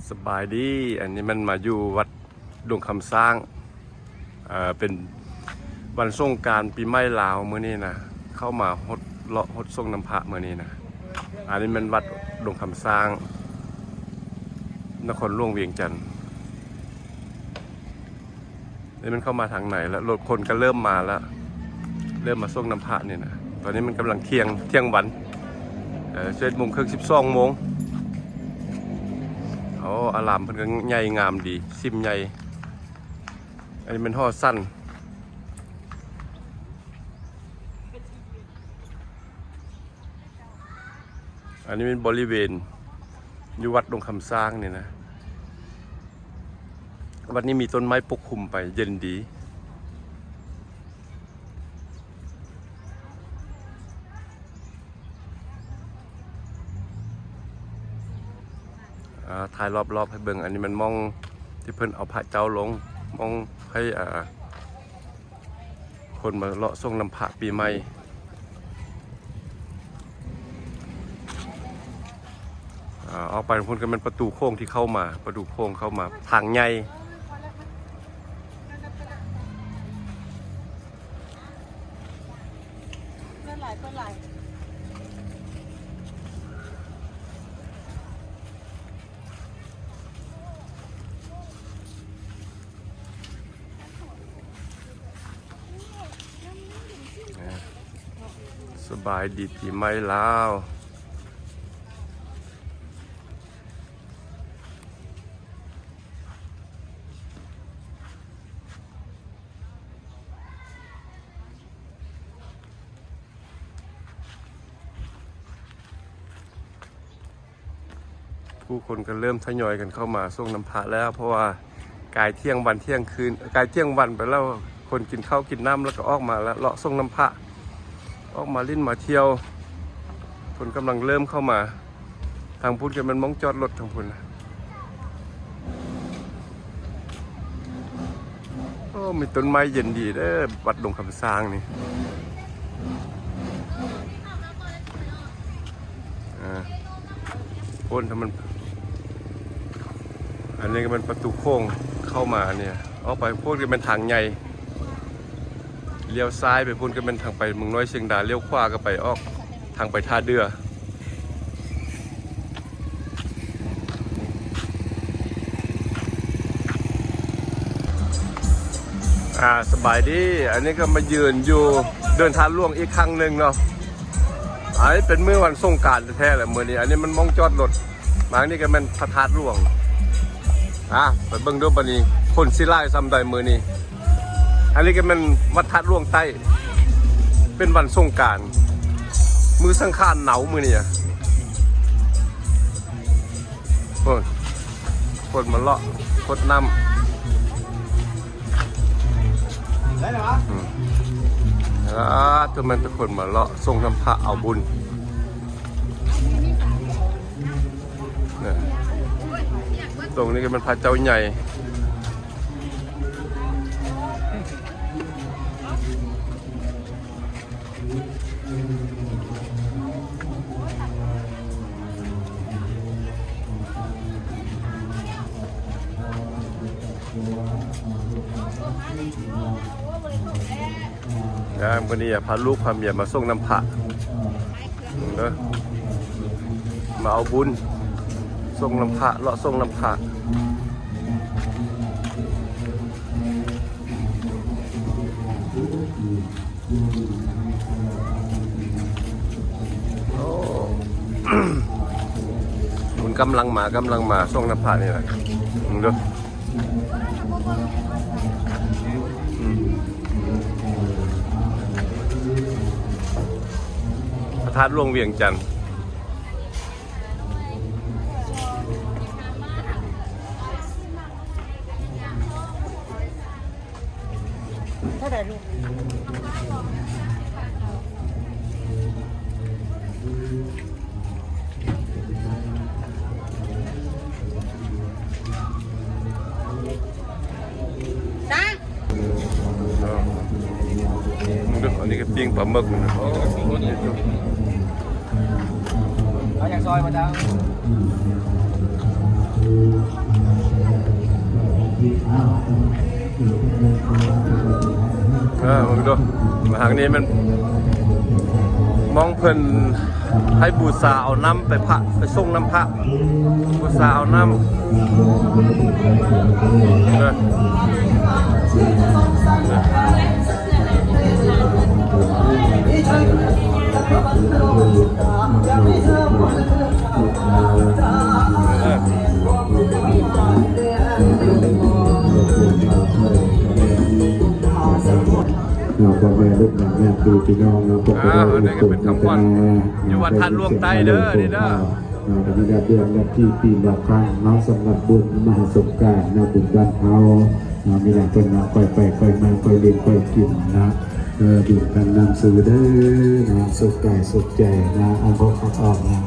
ສະບາຍດີ ອັນນີ້ມັນມາຢູ່ວັດດົງຄຳຊ້າງ ເອີ ເປັນວັນສົງການປີໃໝ່ລາວມື້ນີ້ນະ ເຂົ້າມາຫົດ ເລາະຫົດສົງນ້ຳພະມື້ນີ້ນະ. ອັນນີ້ແມ່ນວັດດົງຄຳຊ້າງ ນະຄອນຫຼວງວຽງຈັນ. ນີ້ມັນເຂົ້າມາທາງໃນແລ້ວ ລົດຄົນກໍເລີ່ມມາແລ້ວ ເລີ່ມມາສົ່ງນ້ຳພະນີ້ນະ. ຕອນນີ້ມັນກຳລັງທ່ຽງ ທ່ຽງວັນ ເອີ ສິບເອັດໂມງເຄິ່ງ ສິບສອງໂມງ. ໂອ້ ອາລາມເພິ່ນກໍໃຫຍ່ງາມດີ ສິມໃຫຍ່. ອັນນີ້ແມ່ນຫໍສັນ. ອັນນີ້ເປັນບໍລິເວນຢູ່ວັດດົງຄຳຊ້າງນີ້ນະ. ວັດນີ້ມີຕົ້ນໄມ້ປົກຄຸມໄປ ເຢັນດີ. ອ່າ ຖ່າຍລອບໆໃຫ້ເບິ່ງ. ອັນນີ້ແມ່ນໝ່ອງທີ່ເພິ່ນເອົາພະເຈົ້າລົງ ໝ່ອງໃຫ້ ອ່າ ຄົນມາເລາະສົ່ງນ້ຳພະປີໃໝ່. ອາ ອອກໄປພຸ້ນກໍແມ່ນປະຕູໂຂງທີ່ເຂົ້າມາ ປະຕູໂຂງເຂົ້າມາທາງໃຫຍ່. ເປີດຫຼາຍ ເປີດຫຼາຍ. ສະບາຍດີປີໃໝ່ລາວ. ຜູ້ຄົນກໍເລີ່ມທະຍອຍກັນເຂົ້າມາສົ່ງນ້ຳພະແລ້ວ ເພາະວ່າກາຍທ່ຽງວັນທ່ຽງຄືນ ກາຍທ່ຽງວັນໄປແລ້ວ ຄົນກິນເຂົ້າກິນນ້ຳແລ້ວກໍອອກມາລະ ເລາະສົ່ງນ້ຳພະ ອອກມາຫຼິ້ນມາທ່ຽວ. ຄົນກຳລັງເລີ່ມເຂົ້າມາ. ທາງພຸ້ນກໍແມ່ນໝ່ອງຈອດລົດທາງພຸ້ນນະ. ໂອ້ ມີຕົ້ນໄມ້ເຢັນດີເດີ ວັດດົງຄຳຊ້າງນີ້. ອ່າ ພຸ້ນຖ້າມັນ ອັນນີ້ກໍແມ່ນປະຕູໂຂງເຂົ້າມານີ້ ອອກໄປພຸ້ນກໍແມ່ນທາງໃຫຍ່. ລ້ຽວຊ້າຍໄປພຸ້ນກໍແມ່ນທາງໄປເມືອງນ້ອຍຊຽງດາ, ລ້ຽວຂວາກໍໄປອອກທາງໄປທ່າເດື່ອ. ອ່າ ສະບາຍດີ ອັນນີ້ກໍມາຢືນຢູ່ເດີ່ນທາດຫຼວງອີກຄັ້ງໜຶ່ງເນາະ. ອັນນີ້ເປັນມື້ວັນສົງການແທ້ໆແຫຼະມື້ນີ້. ອັນນີ້ມັນໝ່ອງຈອດລົດ. ມານີ້ກໍແມ່ນພະທາດຫຼວງ. ອ່າ ໄປເບິ່ງດູບັດນີ້ ຄົນຊິຫຼາຍສ່ຳໃດມື້ນີ້. ອັນນີ້ກໍແມ່ນວັດທາດຫຼວງໃຕ້ ເປັນວັນສົງການ ມື້ສັງຂານເນົາມື້ນີ້. ໂອ້ຍ ຄົນມາເລາະຫົດນ້ຳ. ອືມ ອ່າ ໂຕແມ່ນແຕ່ຄົນມາເລາະສົ່ງນ້ຳພະເອົາບຸນ. ຕົງນີ້ກໍແມ່ນພະເຈົ້າໃຫຍ່. ອ່າ ມື້ນີ້ພາລູກພາເມຍມາສົ່ງນ້ຳພະເດີ ມາເອົາບຸນ ສົ່ງນ້ຳພະ ເລາະສົ່ງນ້ຳພະ. ໂອ້ ມັນກຳລັງມາ ກຳລັງມາ ຊ່ວງນ້ຳພະນີ້ແຫຼະ ເບິ່ງເດີ. ອືມ ພະທາດຫຼວງວຽງຈັນ. ເທົ່າໃດລູກ? ເບິ່ງເດີ ອັນນີ້ກໍປີ້ງປາໝຶກ. ເອົາຫຍັງຊອຍບໍ່? ຈ້າ. ເອີ ເບິ່ງດູ ທາງນີ້ມັນ ໝ່ອງເພິ່ນໃຫ້ບູຊາເອົານ້ຳໄປພະ ໄປສົ່ງນ້ຳພະ ບູຊາເອົານ້ຳ ເອີ. ເນາະ ພໍ່ແມ່ລູກຫຼານຍາດຕິພີ່ນ້ອງເນາະ ພວກ ອ່າ ເອີ ອັນນີ້ກໍເປັນຄຳຂວັນຢູ່ວັດທາດຫຼວງໃຕ້ເດີ ນີ້ເດີ ເນາະ ເປັນລະເດືອນລະທີປີລະຄັ້ງເນາະ ສຳລັບບຸນມະຫາສົງການເນາະ ບຸນບ້ານເຮົາເນາະ ມີຫຼາຍຄົນເນາະ ຄ່ອຍໄປຄ່ອຍມາ ຄ່ອຍຫຼິ້ນຄ່ອຍກິນເນາະ ເອີ ບຸນທານນ້ຳຊື່ເດີເນາະ ສຸກກາຍສຸກໃຈເນາະ ເອົາ ເອົາອອກເນາະ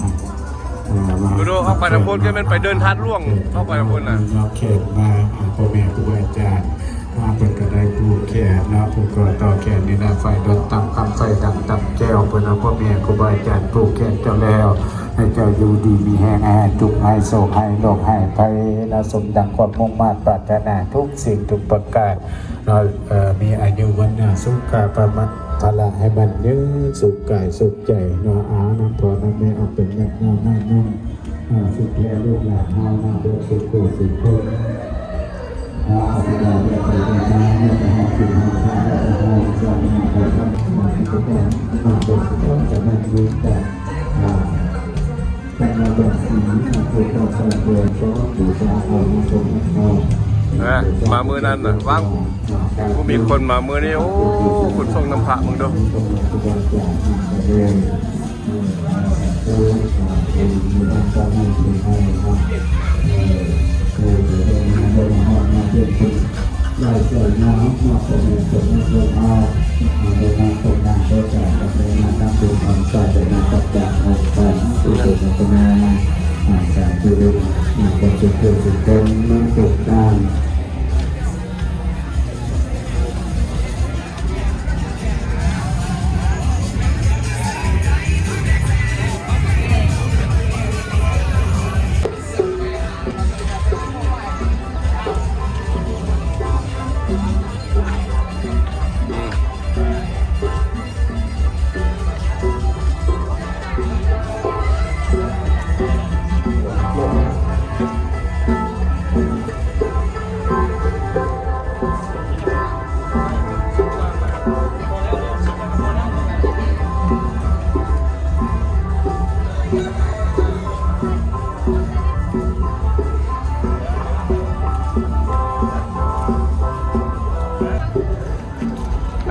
ເອີ ມາ ເດີນ ອອກໄປທາງພຸ້ນ ກໍແມ່ນໄປເດີນທາດຫຼວງ ອອກໄປທາງພຸ້ນນະ ເນາະ ແຂກມາຫາພໍ່ແມ່ຄູບາອາຈານ ອ່າ ເພິ່ນກໍໄດ້ຜູກແຂນເນາະ ຜູກຄໍຕໍ່ແຂນນີ້ນະ ໄຟດົນຕັ້ງຄຳ ໄຟດັງຕັ້ງແກ້ວ ເພິ່ນເອົາພໍ່ແມ່ຄູບາອາຈານຜູກແຂນເຈົ້າແລ້ວ ໃຫ້ເຈົ້າຢູ່ດີມີແຮງ ໃຫ້ຫາຍທຸກ ຫາຍໂສກ ຫາຍໂລກ ຫາຍໄພເນາະ ສົມດັ່ງຄວາມມຸ່ງມາດປາດຖະໜາທຸກສິ່ງທຸກປະການເນາະ ເອີ ມີອາຍຸວັນນະສຸຂະພະລະ ໃຫ້ໝັ້ນຍືນ ສຸກກາຍສຸກໃຈເນາະ ອາ ນຳພໍ່ນຳແມ່ອອກເປັນຍາດນ້ອຍນ້ອຍໜຸ່ມ ອ່າ ສຸກແກ່ລູກຫຼານເຮົານະ ເບິດສຸກຜູ້ສຸກຄົນ ເອີ ມາມື້ນັ້ນນະ ຫວັງ ບໍ່ມີຄົນມາ ມື້ນີ້ ໂອ້ ຄົນສົ່ງນ້ຳພະ ເບິ່ງດູ.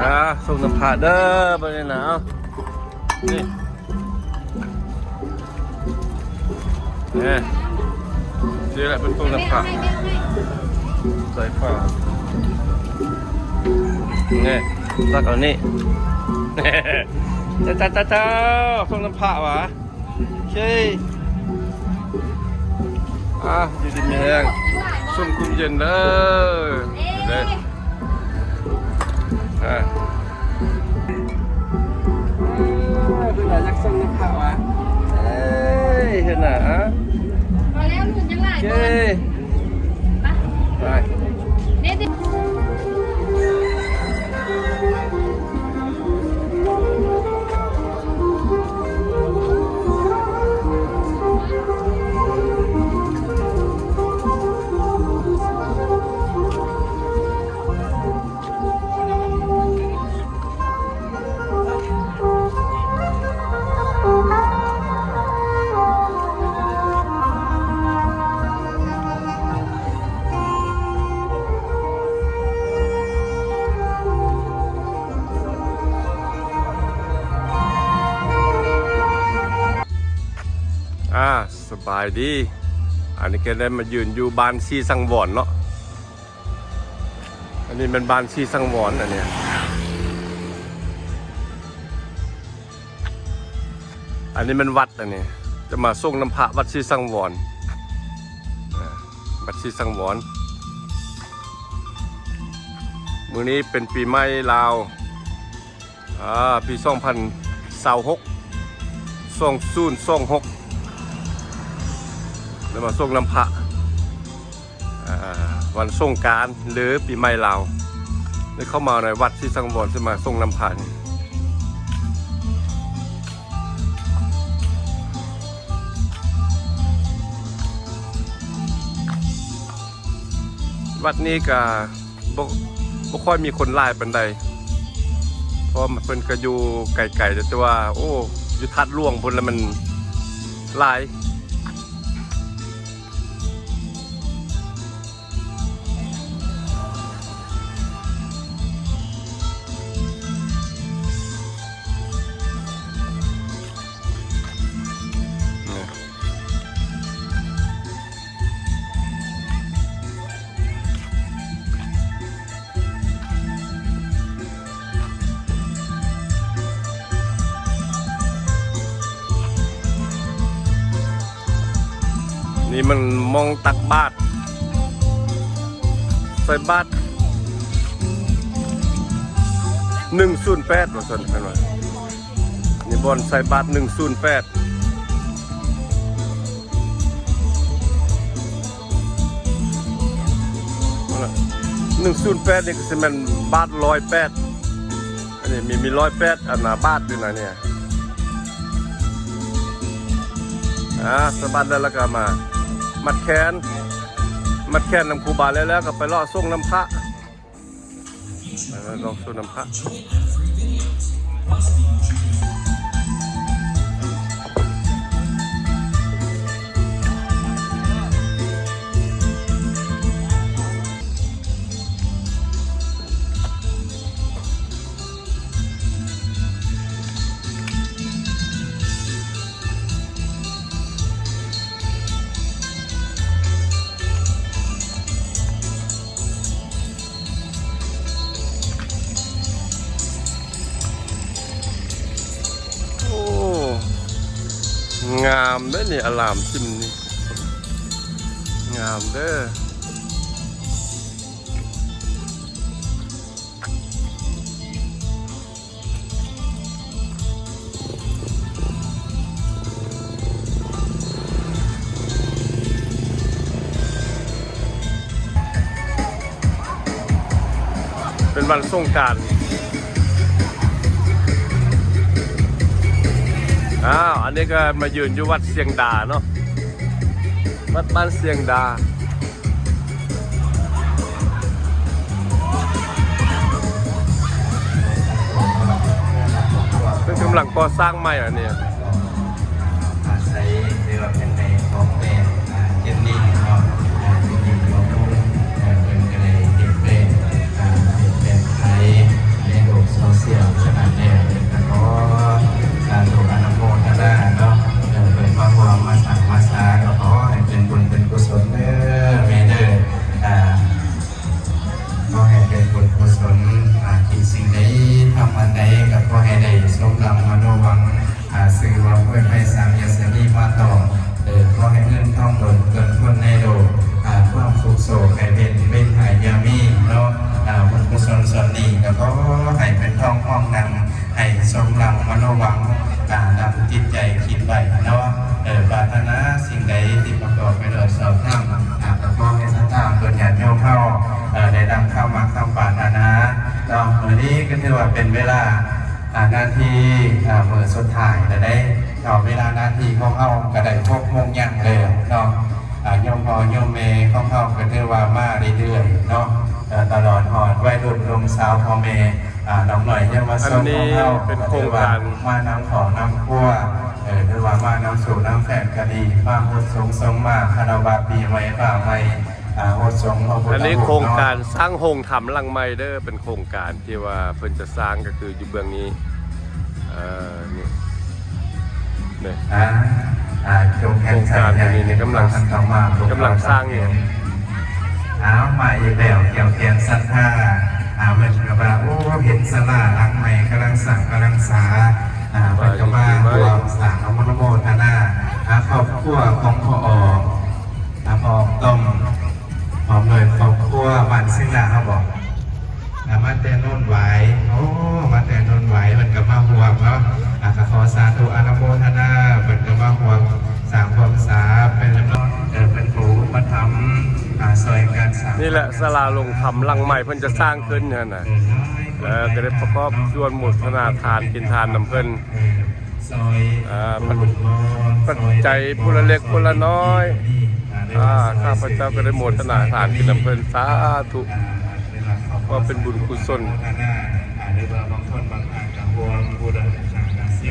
ອ່າ ສົ່ງນ້ຳພະເດີ ບັດນີ້ນະ ເອົາ ນີ້ ນີ້ ຊິແຫຼະ ເພິ່ນສົ່ງນ້ຳພະ ໃສ່ຝາ ນີ້ ຕັກເອົານີ້ ເຈົ້າ ເຈົ້າ ເຈົ້າ ເຈົ້າ ສົ່ງນ້ຳພະຫວາ ໂອເຄ ອ່າ ຢູ່ດີມີແຮງ ຊຸ່ມກຸ່ມເຢັນເດີ ເດີ ອ່າ ເພິ່ນວ່າຢາກສົ່ງນ້ຳພະຫວາ ເອີຍ ເຫັນນະ ອ່າ ພໍແລ້ວ ລຸ້ນຍັງຫຼາຍ ໂອເຄ ໄປ ໄປ ເດ້ ອ່າ ສະບາຍດີ ອັນນີ້ກໍໄດ້ມາຢືນຢູ່ບ້ານສີສັງວອນເນາະ ອັນນີ້ແມ່ນບ້ານສີສັງວອນ ອັນນີ້ ອັນນີ້ແມ່ນວັດ ອັນນີ້ຈະມາສົ່ງນ້ຳພະວັດສີສັງວອນ ອ່າ ວັດສີສັງວອນ ມື້ນີ້ເປັນປີໃໝ່ລາວ ອ່າ ປີສອງພັນຊາວຫົກ ສອງພັນຊາວຫົກ ແລ້ວມາສົ່ງນ້ຳພະ ອ່າ ວັນສົງການ ຫຼື ປີໃໝ່ລາວ ເຂົ້າມາໃນວັດສີສັງວອນ ຊິມາສົ່ງນ້ຳພະນີ້. ວັດນີ້ກະບໍ່ ບໍ່ຄ່ອຍມີຄົນຫຼາຍປານໃດ ເພາະວ່າເພິ່ນກະຢູ່ໄກໆ ແຕ່ວ່າ ໂອ້ ຢູ່ທາດຫຼວງພຸ້ນລະມັນຫຼາຍ. ນີ້ມັນໝ່ອງຕັກບາດ ໃສ່ບາດ ໜຶ່ງສູນແປດ ວ່າຊັ້ນເພິ່ນວ່າ. ນີ້ບ່ອນໃສ່ບາດ ໜຶ່ງສູນແປດ ໜຶ່ງສູນແປດ ນີ້ກະຊິແມ່ນບາດ ຮ້ອຍແປດ. ອັນນີ້ມີ ມີ ຮ້ອຍແປດ ອັນນ່າ ບາດຢູ່ນະນີ້. ອາ ສະບັດແລ້ວ ແລ້ວກະມາມັດແຂນ ມັດແຂນນຳຄູບາແລ້ວ ແລ້ວກະໄປເລາະສົ່ງນ້ຳພະ. ເອີ ລອງສູດນ້ຳພະ. ໂອ້ ງາມເດ້ນີ້ ອາລາມຊິມນີ້ ງາມເດີ້. ເປັນວັນສົງການ. ອ້າວ ອັນນີ້ກະມາຢືນຢູ່ວັດຊຽງດາເນາະ ວັດບ້ານຊຽງດາ. ເພິ່ນກຳລັງກໍ່ສ້າງໃໝ່ອັນນີ້. ອາໄສ ຫຼືວ່າເປັນໃນຂອງແບບ ອາ ເຈນນີ້ເນາະ ອາ ເຈນນີ້ຂອງລຸງ ເອີ ເພິ່ນກະໄດ້ເຮັດແປງ ອາ ເຮັດແປງຂາຍໃນໂລກໂຊຊຽວ ສະນັ້ນແລ້ວ ເພິ່ນກະຂໍ ອາ ອະນຸໂມທະນາເນາະ ເອີ ເພິ່ນມາຮ່ວມມາສ້າງມາສາ ກະຂໍໃຫ້ເປັນບຸນເປັນກຸສົນເດີ້ແມ່ເດີ້ ອາ ຂໍໃຫ້ເປັນບຸນກຸສົນ ອາ ຄິດສິ່ງໃດທຳອັນໃດ ກະຂໍໃຫ້ໄດ້ສົມດັ່ງມະໂນຫວັງ ອາ ຊື່ວ່າພວຍໄພສາມ ຢ່າສະມີມາຕ້ອງ ເອີ ຂໍໃຫ້ເງິນທອງລົ້ນເກີນພົ້ນໃນໂລກ ອາ ຄວາມທຸກໂສກໄຂ້ເວັນ ເວັນໄຂ້ຢ່າມີເນາະ ອາ ບຸນກຸສົນສ່ວນນີ້ ກະຂໍໃຫ້ເປັນທອງຮອງນັ່ງ ໃຫ້ສົມດັ່ງມະໂນຫວັງ ອາ ດັ່ງຈິດໃຈຄິດໄວ້ເນາະ ເອີ ປາດຖະໜາ ສິ່ງໃດທີ່ປະກອບໄປດ້ວຍຊອບທຳ ອາ ກະຂໍໃຫ້ສັດທາເພື່ອນຍາດໂຍມເຮົາ ເອີ ໄດ້ດັ່ງຄຳມັກຄຳປາດຖະໜາເນາະ. ມື້ນີ້ກະຖືວ່າເປັນເວລາ ອາ ນາທີ ອາ ມື້ສຸດທ້າຍແລ້ວເດ້ເນາະ ເວລານາທີຂອງເຮົາກະໄດ້ຫົກໂມງຍັງແລ້ວເນາະ ອາ ໂຍມພໍ່ໂຍມແມ່ຂອງເຮົາກະຖືວ່າມາເລື້ອຍໆເນາະ ເອີ ຕະຫຼອດຮອດໄວລຸ້ນໜຸ່ມສາວພໍ່ແມ່ ອາ ນ້ອງນ້ອຍເຍົາວະຊົນຂອງເຮົາ ອັນນີ້ເປັນໂຄງການ ກະຖືວ່າມານຳຄອບນຳຄົວ ເອີ ຫຼືວ່າມານຳສູ່ນຳແຟນກະດີ ມາຫົດສົງສົງມາຄາລະວະປີໃໝ່ຟ້າໃໝ່ ອາ ຫົດສົງພະພຸດທະຮູບເນາະ ອັນນີ້ໂຄງການສ້າງໂຮງທຳຫຼັງໃໝ່ເດີ້ ເປັນໂຄງການທີ່ວ່າເພິ່ນຈະສ້າງກະຄືຢູ່ເບື້ອງນີ້ ເອີ ນີ້ ນີ້ ອາ ອາ ໂຄງການໂຕນີ້ກຳລັງ ກຳລັງສ້າງຢູ່. ອ້າວ ມາອີກແລ້ວ ແກ້ວແກ່ນສັດທາ ອາ ເພິ່ນກະວ່າ ໂອ້ ເຫັນສາລາຫຼັງໃໝ່ກຳລັງສ້າງກຳລັງສາ ອາ ເພິ່ນກະມາຮ່ວມສ້າງອະນຸໂມທະນາ ອາ ຄອບຄົວຂອງພໍ່ອອກ ອາ ພໍ່ອອກຕ້ອມ ພ້ອມດ້ວຍຄອບຄົວບ້ານຊຽງດາເຮົາບໍ ອາ ມາແຕ່ໂນນຫວາຍ ໂອ້ ມາແຕ່ໂນນຫວາຍ ເພິ່ນກະມາຮ່ວມເນາະ ອາ ກະຂໍສາທຸອະນຸໂມທະນາ ເພິ່ນກະມາຮ່ວມສ້າງຮ່ວມສາເປັນລະເນາະ ເອີ ເພິ່ນຜູ້ອຸປະຖຳ ອາ ຊ່ອຍກັນ ນີ້ແຫຼະສາລາລົງທຳຫຼັງໃໝ່ເພິ່ນຈະສ້າງຂຶ້ນຫັ້ນນະ ເອີ ກໍໄດ້ປະກອບສ່ວນໂມທະນາທານກິນທານນຳເພິ່ນ ເອີ ປັດ ປັດໄຈຜູ້ລະເລັກຜູ້ລະນ້ອຍ ອາ ຂ້າພະເຈົ້າກໍໄດ້ໂມທະນາທານກິນນຳເພິ່ນ ສາທຸ ວ່າເປັນບຸນກຸສົນ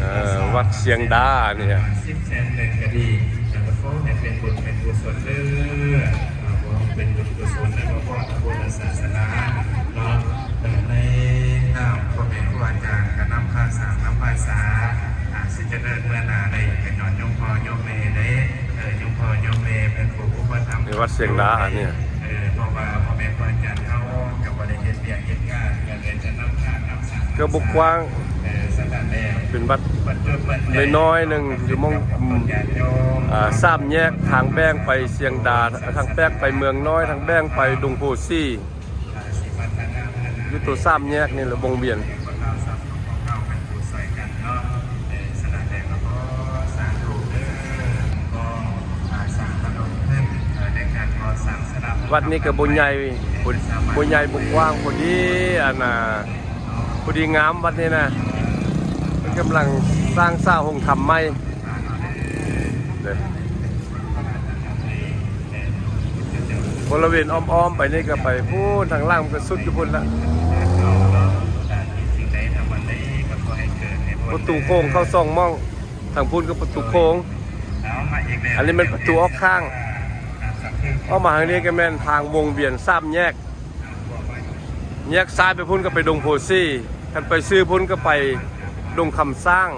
ເອີ ວັດຊຽງດານີ້ ສິບແສນໜຶ່ງກໍດີ ແລ້ວກໍຂໍໃຫ້ເປັນບຸນເປັນກຸສົນເດີ ເປັນບຸນກຸສົນໃນພະພຸດທະສາສະໜາເນາະ ໃນນາມພໍ່ແມ່ຄູອາຈານກໍນຳພາສ້າງນຳພາສາ ອາ ຊິຈະເດີນເມືອໜ້າໄດ້ກໍຍ້ອນໂຍມພໍ່ໂຍມແມ່ເດ້ ເອີ ໂຍມພໍ່ໂຍມແມ່ເປັນຜູ້ອຸປະຖຳ ໃນວັດຊຽງດານີ້ ເອີ ເພາະວ່າພໍ່ແມ່ຄູອາຈານເຮົາກໍບໍ່ໄດ້ເຮັດວຽກເຮັດງານ ກໍເລີຍຈະນຳພານຳສ້າງ ກໍບໍ່ກວ້າງ ເອີ ສະນັ້ນແລ້ວ ເປັນວັດ ບັດຈຸບັດແລ ນ້ອຍໆໜຶ່ງ ຢູ່ໝ່ອງ ອາ ສາມແຍກ ທາງແບ່ງໄປຊຽງດາ ທາງແບ່ງໄປເມືອງນ້ອຍ ທາງແບ່ງໄປດົງໂພສີ ຢູ່ໂຕສາມແຍກນີ້ແຫຼະ ວົງວຽນ ວັດນີ້ກໍບໍ່ໃຫຍ່ ບໍ່ ບໍ່ໃຫຍ່ບໍ່ກວ້າງ ພໍດີ ອັນນ່າ ພໍດີງາມວັດນີ້ນະ ເພິ່ນກຳລັງສ້າງສາໂຮງທຳໃໝ່ ເດ້ ບໍລິເວນອ້ອມໆໄປນີ້ກໍໄປພຸ້ນ ທາງຫຼັງມັນກໍສຸດຢູ່ພຸ້ນລະ ປະຕູໂຂງເຂົ້າສອງໝ່ອງ ທາງພຸ້ນກໍປະຕູໂຂງ ອັນນີ້ແມ່ນປະຕູອອກຂ້າງ ອອກມາທາງນີ້ກໍແມ່ນທາງວົງວຽນສາມແຍກ ແຍກຊ້າຍໄປພຸ້ນກໍໄປດົງໂພສີ ຄັນໄປຊື່ພຸ້ນກໍໄປດົງຄຳຊ້າງ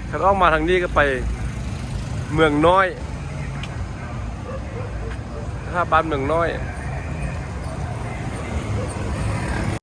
ຄັນອອກມາທາງນີ້ກໍໄປເມືອງນ້ອຍ ຖ້າບ້ານເມືອງນ້ອຍ